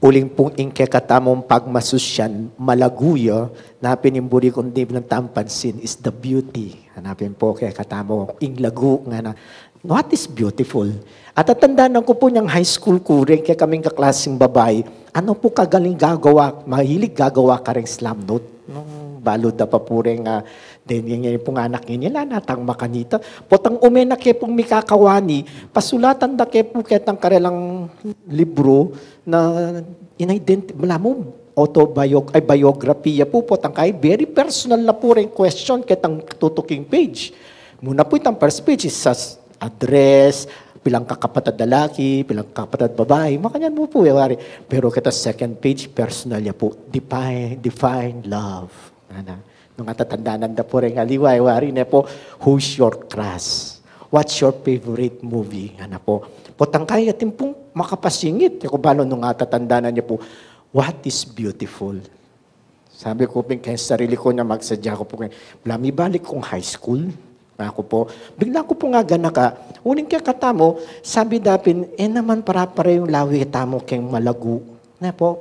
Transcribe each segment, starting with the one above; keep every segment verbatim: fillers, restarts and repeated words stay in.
Uling pung ing kekatamung pagmasusyan, malagu ya, napin ing buri kung di lang tampansin is the beauty. Napin pu kekatamu, ing lagu ngana, what is beautiful? Atatandanan ku pu niang high school ku rin, kekaming kaklasing babai, anu pu kagaling gagawa, mahilig gagawa karing slam note. Nung balu da pa pu rin, ah, then ing pung anak ini, ala na tang makanita. Potang ume na ke pung mikakawani, pasulatan da ke pu ketang karelang libru na inidenti-, balamu, autobiog-, ay, biography ya pu, potang kay very personal na pu ring question ketang tutuking page. Muna pu itang first page is sa s-, address, pilang kakapatad lalaki, pilang kakapatad babai, makanyan mu pu, e wari. Pero keta second page, personal ya pu, define, define love. Ana, nung atatandanan da pu ring aliwa, e wari ne pu, who's your crush? What's your favorite movie? Ana pu. Potang kay atin pung makapasingit, e ku balu nung atatandanan ya pu, what is beautiful? Sabi ku pin keng sarili ku na magsadya ku pu keng, balamu ibalik kung high school. Aku pu, bigla ku pung aganaka, uling kekatamu, sabi da pin, e naman para-parehung lawe tamu keng malagu. Ne pu,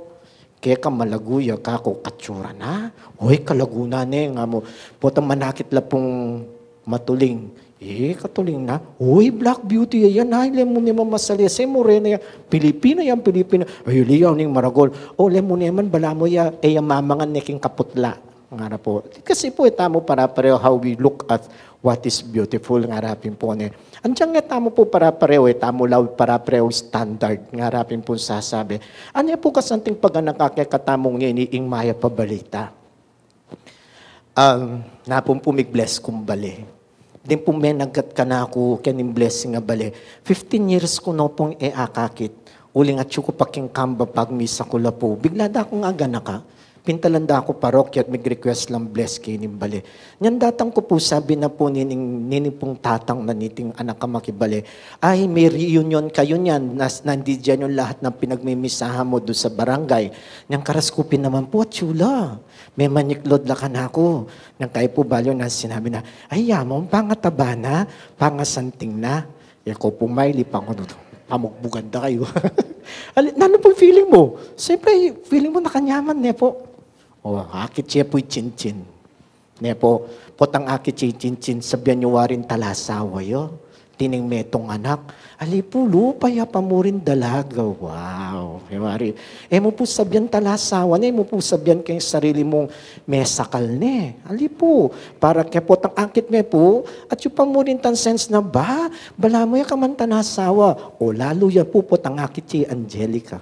keka malagu ya, kaku katsura na. Oy, kalagu na ne, ngamu. Potang manakit la pung matuling. E, katuling na. Uy, black beauty ya yan, ay, le mu ne mamasalese, morena ya. Pilipina yan, Pilipina. Ay, liyaw ning maragul. O, le mu ne man, balamu ya, e ya mamangan ne king kaputla. Ngara pu. Kasi pu, e tamu para-pareho how we look at what is beautiful, ngara pin pu ne. Antiang e tamu pu para-pareho, e tamu la para-pareho standard, ngara pin pung sasabi. Ane pu kasanting paganaka kekatamu ngeni ing mayap a balita? Um, napun pu mig-bless kung bale. Deng pung menagat kanaku, kening blessing a bale. Fifteen years ku no pung e akakit. Uling atyu ku pa king kamba pagmisa ku la pu. Bigla da kung aganaka. Pintalan da ku parokya at mig-request lang bless kening bale. Nyan datang ku pu sabi na pu nining, nining pung tatang na niting anak a makibale. Ay, may reunion kayu nyan. Nas-, nandyan yung lahat ng pinagmimisahan mo doon sa barangay. Nyan karas ku pin naman pu, atyu la. Memaniklod la kanaku. Nang kayi pu balu na sinabi na, "Ay, yamu, pangataba na, pangasanting na." E ku pu maili, pamugbugan da kayu. Ali, nanu pung feeling mu? Siyempre, feeling mu nakanyaman, ne pu? O, akit ye pu i Chin Chin. Ne pu, potang akit ye i Chin Chin, sabyan yu waring talasawa ya. Tining metung anak. Ali pu, lupa ya pa mu rin dalaga. Wow. E wari, e mu pu sabyan talasawa ne, e mu pu sabyan keng sarili mung mesakal ne. Ali pu, para ke potang akit me pu, atyu pa mu rin tang sense na ba, balamu ya ka man talasawa. O lalu ya pu, potang akit ye i Angelica.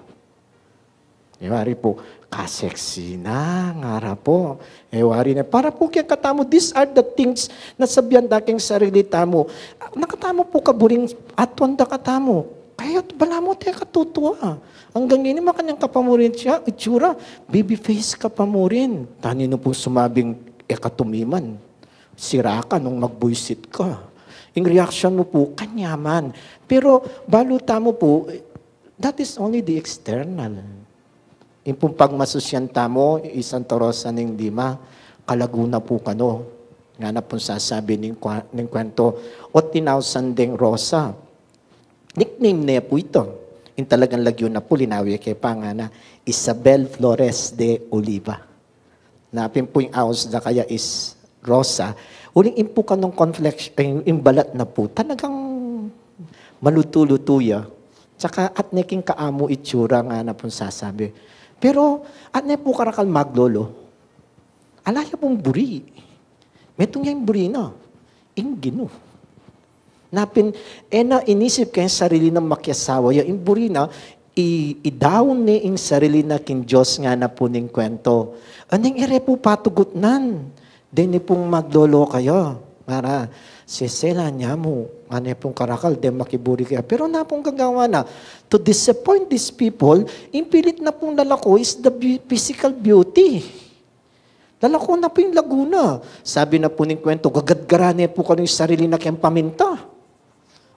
E wari pu, ka-sexy na, ngara pu. E wari na, para pu kekatamu, these are the things na sabyan da keng sarili tamu. Na katamu pu kaburing atuan da katamu. Kaya balamu te katutua. Anggang ini makanyan ka pa mu rin siya, itsura, baby face ka pa mu rin. Taninu pung sumabing e ka tumiman. Sira ka nung magbuisit ka. Ing reaction mu pu, kanyaman. Pero balu tamu pu, that is only the external. Ing pung pagmasusyan tamu, i Santa Rosa ning Lima, kalagu na pu kanu. Ngana pung sasabi ning kwa-, ning kwento, o tinausan deng Rosa. Nickname ne pu ita. Ing talagang lagyu na pu, linawe ke pa, ngana, Isabel Flores de Oliva. Na pin pu ing aus da kaya is Rosa. Uling ing pu kanung conflex-, ing, ing balat na pu, talagang malutu-lutu ya. Tsaka atne king kaamu itsura, ngana pung sasabi. Pero atne pu karakal maglolo. Ala ya pung buri. Metung ya ing buri na. Ing Ginu. Na pin, e na inisip keng sarili nang makiasawa ya, ing buri na, i-, idaun ne ing sarili na king Dios, ngana pu ning kwento. Aneng e re pu patugutnan, deni pung maglolo kaya. Ngara, sese la, yamu, ngana pung karakal, deng makiburi kaya. Pero na pung gagawan na, to disappoint these people, ing pilit na pung lalako is the beau-, physical beauty. Lalako na pu ing lagu na. Sabi na pu ning kwento, gagadgaran ne pu kanu ing sarili na keng paminta.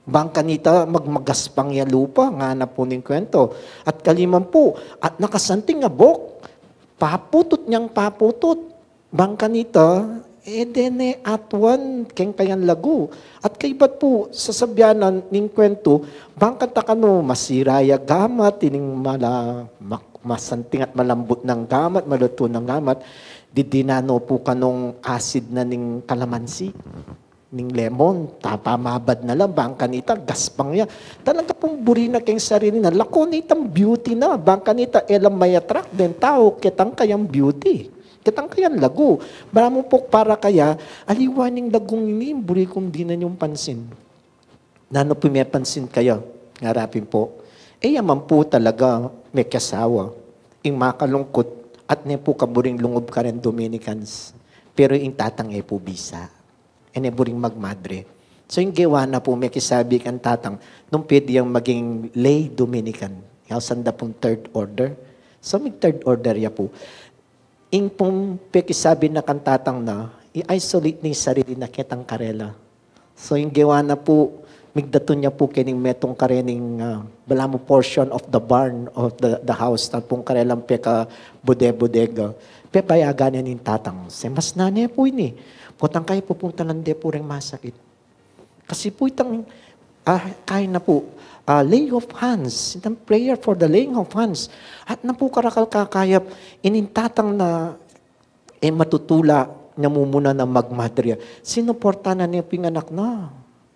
Bang kanita magmagaspang ya lupa, ngana pu ning kwento. At kaliman pu, at nakasanting a buhok, paputut neng paputut. Bang kanita, e de ne atuan keng kayang lagu. At Ibat pu, sasabian na ning kwentu, bang kanita kanu masira ya gamat, ining mala, mak-, masanting at malambut nang gamat, malutu nang gamat, didinanu pu kanung asid na ning kalamansi, ning lemon, tapamabad na la, bang kanita, gaspang ya. Talaga pung buri na keng sarili na, lako na itang beauty na, bang kanita, e la may-attract deng tau ketang kayang beauty. Ketang kayang lagu. Balamu pu para kaya, aliwa ning lagung ini, buri kung dinan yung pansin. Nanu pu mepansin kaya, ngara pin pu. E ya man pu talaga mekiasawa. Ing makalungkut, atne pu kaburing lungub kareng Dominicans. Pero ing tatang e pu bisa. E ne buring magmadre. So, ing gewa na pu, mekisabi kang tatang, nung pwede yang maging lay Dominican. Ausan da pung third order. So, mig third order ya pu. Ing pung pekisabi na kang tatang na, i-isolate na ing sarili na ketang karela. So, ing gewa na pu, migdatun ya pu kening metung karening, ah, balamu portion of the barn, of the, the house, tang pung karelang pekabude-budega. Pepayagan ne ning tatang, semas na ne pu ini. Potang kaya pu pung tanan de pu reng masakit. Kasi pu itang, ah, kain na pu, ah, lay of hands, itang prayer for the laying of hands. At na pu karakal kakayap, ining tatang na, e matutula, namumuna na magmadre. Sinuporta na ne pu ing anak na.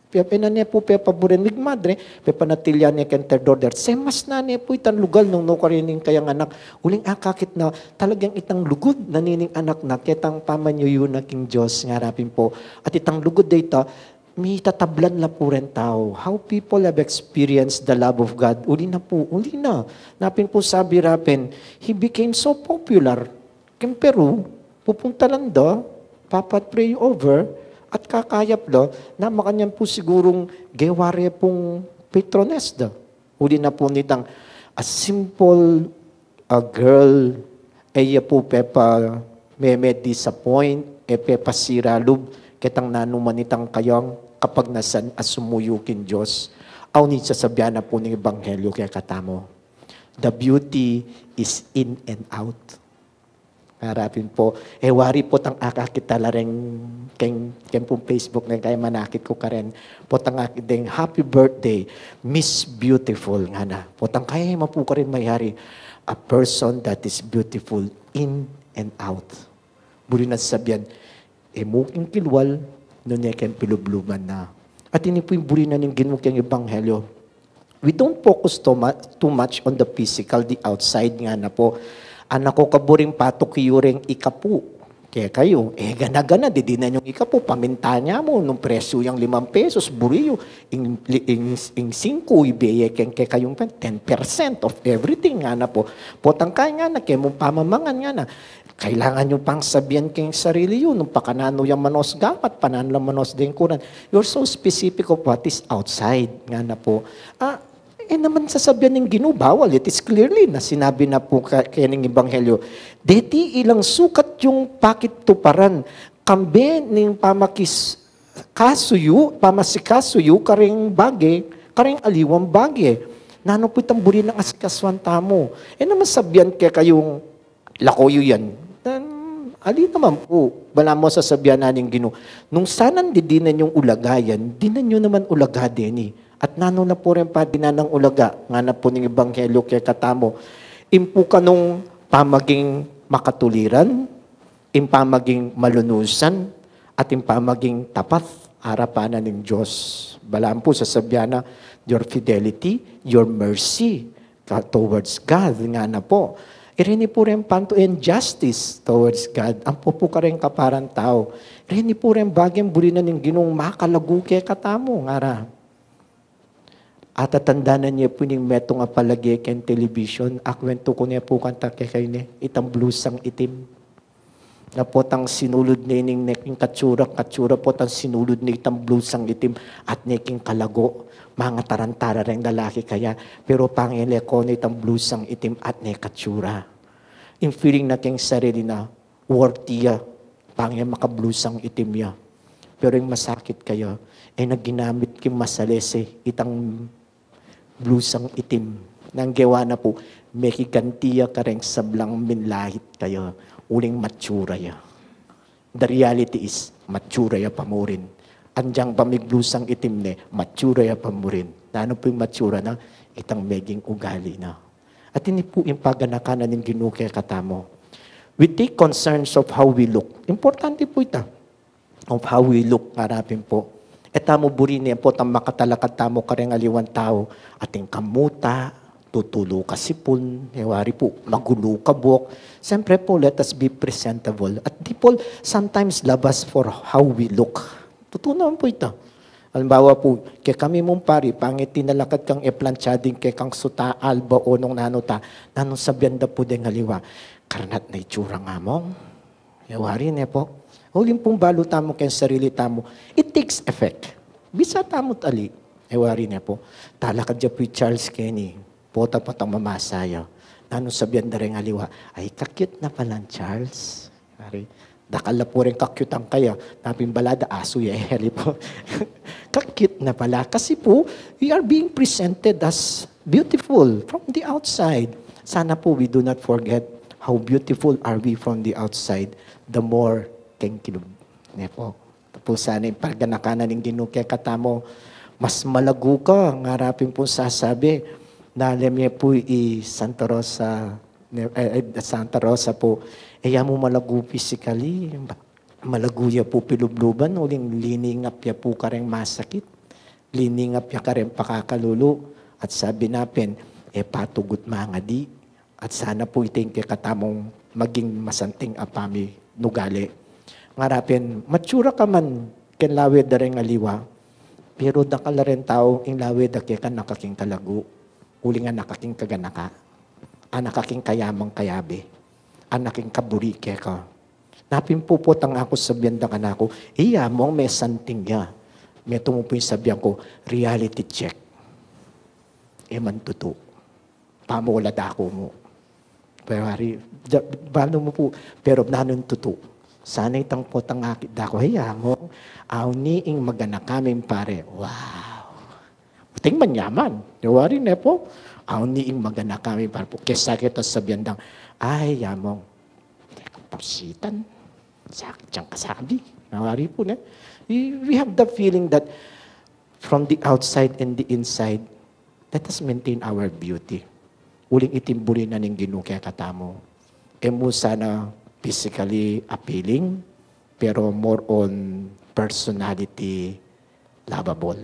Pia, pia na ne pu, pepaburen migmadre, pepanatilian ne keng third order. Semas na ne pu itang lugal nung nukarin ing kayang anak. Uling akakit na talagang itang lugud na nining anak na, ketang pamanyuyu na king Dios, ngara pin pu. At itang lugud de ita, mitatablan la pu reng tau. How people have experienced the love of God. Uli na pu, uli na. Na pin pu sabi ra pin, he became so popular. Keng Peru, pupunta la da, papa-pray over, at kakayap la, na makanyan pu sigurung gewa re pung patrones da. Uli na pu nitang, a simple, a girl, e ya pu pepa meme-disappoint, e pepasira lub, ketang nanu man itang kayang kapagnasan a sumuyu king Dios. Awn ing sasabian na pu ning ebanghelyo kekatamu. The beauty is in and out. Ngara pin pu, e wari potang akakit la reng keng, keng pung Facebook neng kaya manakit ku karen. Potang akit deng happy birthday, Miss Beautiful, ngana. Potang kaya e man pu karin mayari, a person that is beautiful in and out. Buri na sabian, e mu king kilwal, nune keng pilubluban na. At ini pu ing buri na ning Ginu keng ebanghelyo. We don't focus too mu-, too much on the physical, the outside, ngana pu. Anak ku, kaburing patuki yu reng ikapu kekayu. E gana-gana, didinan yung ikapu, paminta ne mu, nung presyu yang limang pesos, buri yu, ing, ing, ing singku, ibie ye keng kekayung pen, ten percent of everything, ngana pu. Potang kaya ngana, kemung pamamangan, ngana. Kailangan yu pang sabian keng sarili yu, nung pakananu yang manos gamat, pakananu la manos deng kuran. You're so specific of what is outside, ngana pu. Ah, e naman sasabian ning Ginu, bawal, it is clearly na sinabi na pu ka-, kening ebanghelyo. Deti ilang sukat yung pakituparan, kambe ning pamakis-, kasuyu, pamasikasuyu, kareng bage, kareng aliwang bage. Nanu pu itang buri nang asikasuan tamu? E naman sabian kekayung lako yu yan. Dan, ali naman pu, balamu sasabian na ning Ginu, nung sanan didinan yung ulaga yan, dinan yu naman ulaga deni. At nanu na pu reng padinan nang ulaga, ngana pu ning ebanghelyo kekatamu. Ing pu kanung pamaging makatuliran, ing pamaging malunusan, at ing pamaging tapat arapan na ning Dios. Balamu pu sasabian na, your fidelity, your mercy, ka-, towards God, ngana pu. Ireni pu reng pantu, and justice towards God. Ampo pu kareng kaparang tau. Ireni pu reng bage a buri na ning Ginung makalagu kekatamu, ngara. Atatandanan ye pu ning metung a palage keng television, akwentu ku ne pu kanta kekayu ne, itang blusang itim. Na potang sinulud ne ning neking katsura, katsura potang sinulud ne itang blusang itim at neking kalago. Mangatarantara reng lalaki kaya, pero pangeleko ne itang blusang itim at ne katsura. Ing feeling na keng sarili na, worthy ya, pange makablusang itim ya. Pero ing masakit kaya, e na ginamit king masalese itang blusang itim. Nang gewa na pu, mekiganti ya kareng sablang minlait kaya, uling matsura ya. The reality is, matsura ya pa murin. Anyang pamigblusang itim ne, matsura ya pa murin. Nanu pu ing matsura na? Itang meging ugali na. At ini pu ing paganakan na ning Ginu kekatamu. We take concerns of how we look. Importante pu ita. Of how we look, ngara pin pu. E tamu buri ne pu tang makatalakad tamu kareng aliwang tau. Atin kamuta, tutulu kasipun, e wari pu, magulu kabuok. Siyempre pu, let us be presentable. At di pu, sometimes labas for how we look. Tutu naman pu ita. Alimbawa pu, kekami mung pari, pangit ing talakad kang e planchading kekang suta, alba o nung nanu ta, nanung sabian da pu deng aliwa, "Karnat na itsura, Among." E wari ne pu. Uling pung balu tamu keng sarili tamu, it takes effect. Bisa tamu tali. E wari ne pu. Talakad ya pu i Charles keni. Pota-potang mamasa ya. Nanung sabian da reng aliwa, "Ay, ka-cute na pala nang Charles." Wari. Dakal la pu reng ka-cute-an kaya. Napin bala da asu ya, e, ali pu. Ka-cute na pala. Kasi pu, we are being presented as beautiful from the outside. Sana pu, we do not forget how beautiful are we from the outside. The more keng kilub. Ne pu. Pu sana ing paganakan na ning Ginu kekatamu, mas malagu ka, ngara pin pung sasabi, nalem ye pu i Santa Rosa, ne, e, e, Santa Rosa pu, e ya mu malagu physically, malagu ya pu pilubluban, uling liningap ya pu kareng masakit, liningap ya kareng pakakalulu, at sabi na pin, e patugut mangadi, At sana pu iti ing kekatamung maging masanting a paminugali. Ngara pin, matsura ka man keng lawe da reng aliwa, pero dakal la reng tau ing lawe da keka anakan king kalagu, uling anakan king kaganaka, anakan king kayamang kayabe, anakan king kaburi keka. Napin pu, potang aku sabian da kanaku, "Iya, Among, mesanting ya." Metung mu pu ing sabian ku, "Reality check. E man tutu." Pamulad aku mu. Pero wari, ja-, banu mu pu, pero nanung tutu. Sana itang potang akit da ku, "Ay, Among, awni ing maganaka ming pare." Wow! Atin manyaman. Wari ne pu, awni ing maganaka ming pare pu. Kesa keta sabian dang, "Ay, Among, teka, pusitan. Sakit yang kasabi." Wari pu ne. We, we have the feeling that from the outside and the inside, let us maintain our beauty. Uling iti ing buri na ning Ginu kekatamu. E mu sana physically appealing, pero more on personality lovable.